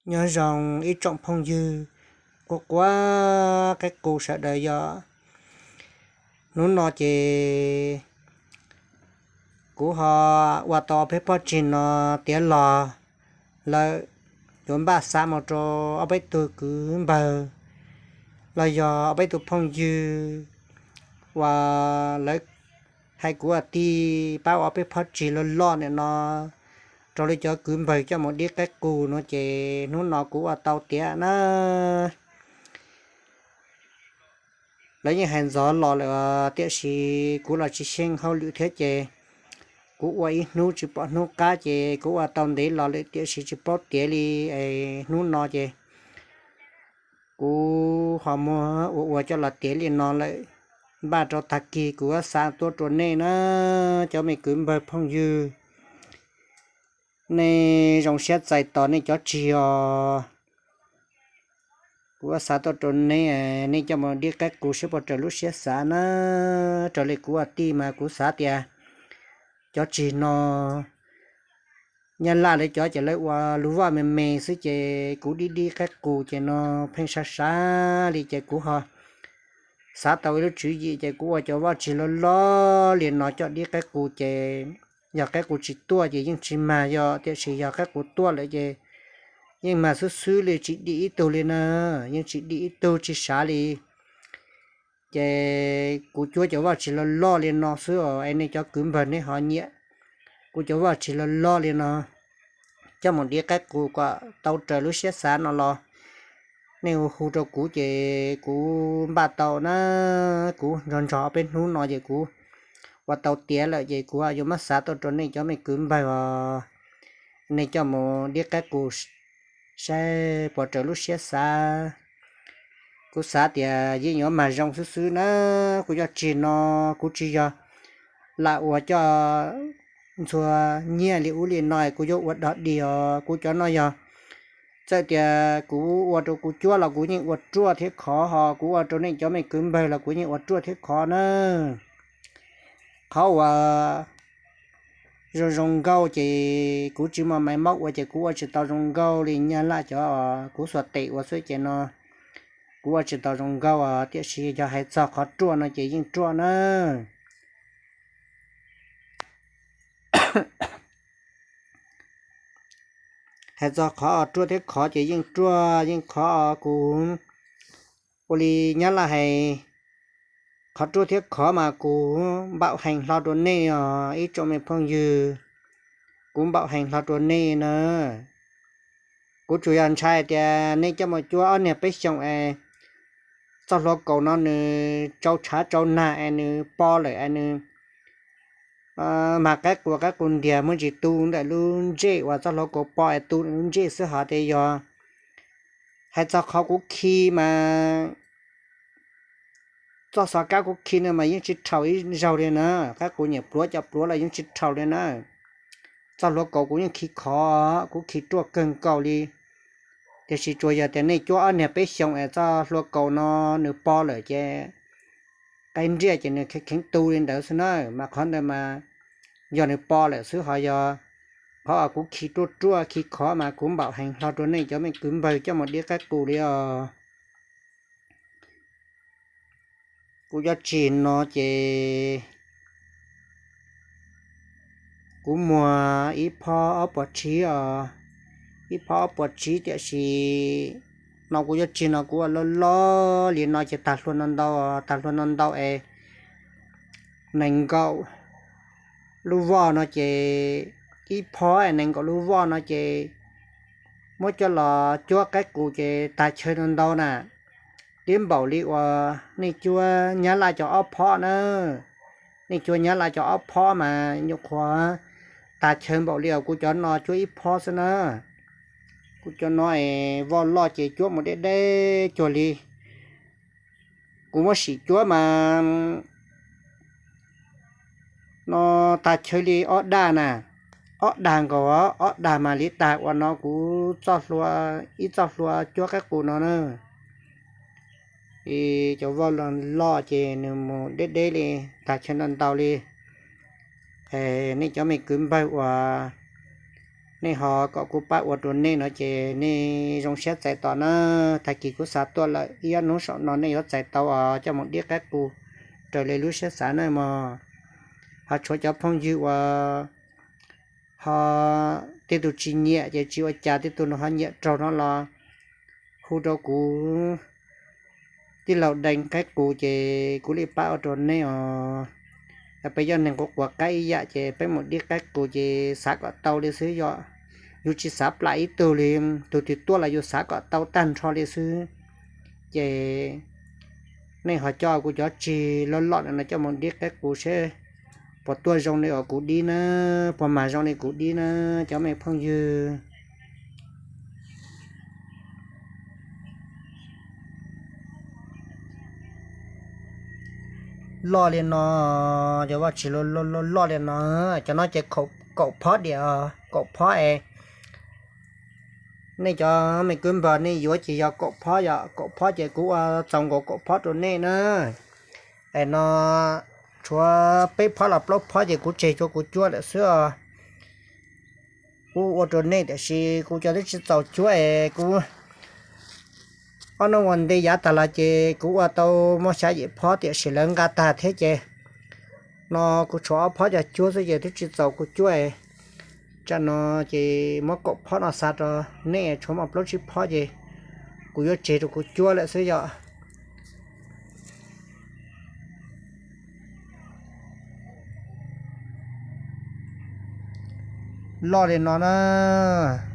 Nyob zoo ib tsoom phooj ywg quaj quaj qab qus sawv daws yog. Hnub no ces kuv ho ua tau ob peb pob tsis no tiav los lawm, yuav npaj xa mus rau ob peb tug kwv npawg los yog ob peb tug phooj ywg uas lawv hais kuv ua tij pab ua ob peb pob tsis loj loj nim no rau lawv cov kwv npawg coj mus dib qab qus no ces hnub no kuv ua tau tiav na. Lawv yeej hais ntxov los lawm tiam sis kuv los tsis xyeej hauj lwm thiab ces kuv ua ib hnub tsis pom hnub qab ces kuv ua tau ntev los lawm tiam sis tsis paub tiav li. Hnub no ces kuv ho muab ua ua coj los tiav li no lawm, npaj rau tag kis kuv xa tuaj rau nej na, cov me kwv npawg phooj ywg. Nej zoo siab txais tos nej cov tsis os. Kuv xa tuaj rau nej, nej coj mus dib qab qus seb puas raws lub siab xav na. Raws li kuv ua tij mas kuv xav tias cov tsis no Nyab Laj lawv cov ces lawv ua lub vaj me me xwb ces kuv dib dib qab qus ces no pheej sab sab li ces kuv ho xav tau ib lub tswv yim ces kuv ua cov vaj tsis loj loj li no coj dib qab qus ces yog qab qus tsis tuaj ces yeej tsis mag yog, tiam sis yog qab qus tuaj lawm ces yeej mag xwb xwb li tsis dim ib tug li na, yeej tsis dim ib tug tsis sav li. Ces kuv cuab cov vaj tsis loj loj li no xwb es nej cov kwv npawg nej ho nyiam kuv cov vaj tsis loj loj li no coj mus dib qab qus kom tau raws lub siab xav no los nej hu hu rau kuv ces kuv npaj tau na. Kuv nrog nrog ob peb hnub no ces kuv ua tau tiav lawm ces kuv yuav muab xa tuaj rau nej cov me kwv npawg os. Nej coj mus dib qab qus saib puas raws lub siab xav. Kuv xav tias yeej yuav mag zoo xwb xwb na. Kuv cov tsis no kuv tsis yog lam ua coj ntxhua nyiaj li ub li no kuv yuav ua dog dig os. Kuv cov no yog txawm tias kuv ua rau kuv cuab los kuv yeej ua ruaj thiab khov, ho kuv ua rau nej cov me kwv npawg los kuv yeej ua ruaj thiab khov na. Qhov uas zoo zoo nkauj ces kuv tsis muaj maiv mob ua ces kuv ua tsis tau zoo nkauj li Nyab Laj cov kuv xuas tes ua xwb ces no kuv ua tsis tau zoo nkauj os. Tiam sis yog hais txog qhov ruaj no ces yeej ruaj na. Hais txog qhov ruaj thiab khov ces yeej ruaj yeej khov. Kuv ua li Nyab Laj hais, qhov ruaj thiab khov mas kuv npaum heev hlo rau nej os ib tsoom me phooj ywg. Kuv npaum heev hlo rau nej na. Kuv tsuas yog ntshai tias nej coj mus cuab ob niag peb xyoos es txoj hlua kaus no nws tsau tshav tsau nag es nws po lawm es nws mag qaib qus, qaib qus ntiag muaj ntsis tu ntawm lub ntsej uas txoj hlua kaus po es tu lub ntsej xwb. Hos tias yog hais txog qhov kuv khi mas txoj xov kab kuv khi no mas yeej tsis rhaum ib zaug li na. Qaib qus nyiam pluav cov pluav los yeej tsis rhaum li na. Txoj hlua kaus kuv yeej khi khov, kuv khi ruaj kawg nkaus li. Tiam sis tsuas yog tias nej cuab ob niag peb xyoos es txoj hlua kaus no nws po lawm ces qaib nriaj ces nws kheev tu li ntawd xwb na. Mas qhov ntawd mas yog nws po lawm xwb. Ho yog qhov uas kuv khi ruaj ruaj khi khov mas kuv npaum heev hlo rau nej cov me kwv npawg coj mus dib qaib qus li os. Kuv cov tsis no ces kuv muag ib phob ob puas tsib os, ib phob ob puas tsib. Tiam sis no kuv cov tsis no kuv ua loj loj li no ces tag hlua no ntau, tag hlua no ntau es nees nkaum lub voj no ces, ib phob es nees nkaum lub voj no ces muab coj los cuab qaib qus ces tag chaw no ntau na. Twb npaum li uas nej cuab Nyab Laj cov ob phob na. Nej cuab Nyab Laj cov ob phob mas nyuam qhuav tag chaw npaum li uas kuv cov no cuab ib phob xwb na. Kuv cov no es voj loj ces cuab mus deb deb cuag li. Kuv muab sim cuab mas no tag chaw li ob dag na, ob dag nkaus, ob dag mas li tag uas no kuv txoj hlua, ib txoj hlua cuab qaib qus no na. Cov voj loj ces nws mus deb deb li, tag chaw ntau ntau li. Nej cov me kwv npawg uas nej ho kom kuv pab ua rau nej no ces nej zoo siab txais tos na. Tag kis kuv xa tuaj lawm ib ob hnub saum no nej yuav txais tau os, coj mus dib qaib qus raws li lub siab xav na mog. Ho tshuav cov phooj ywg uas ho tej tug tsis nyiam ces tsis ua cas, tej tug no ho nyiam raug no los hu rau kuv tij laug deev qaib qus ces kuv li pab ua rau nej os. Peb yog neeg quav quav qaib ib yam ces peb mus dib qaib qus ces xav kom tau li xwb yom. Yus tsis xav plam ib tug li, tus twg tuaj los yus xav kom tau tag nrho li xwb. Ces nej ho coj kuv cov tsig loj loj no coj mus dib qaib qus seb puas tuaj zoo li uas kuv dib na, puas mag zoo li kuv dib na, cov me phooj ywg. Loj li no, cov vaj tse loj li no, cov no ces kaum phob diam, kaum phob es nej cov me kwv npawg nej yuav ces yog kaum phob, yog kaum phob ces kuv ua txaus nkaus kaum phob rau nej na. Es no tshuav peb phob los plaub phob ces kuv tseg rau kuv cuab lawm xwb os. Kuv ua rau nej tiam sis kuv cov twb tsis txaus cuab es kuv ob hnub ua ntej yav tag los ces kuv ua tau muaj xya yim phob tiam sis lawv nqa tag thiab ces no kuv tshuav ob phob cov cuab xwb ces twb tsis txaus kuv cuab. Tsam no ces muab kaum phob no xa rau nej, tshuav muaj plaub tsib phob ces kuv yuav tseg rau kuv cuab lawm xwb yom. Loj li no na.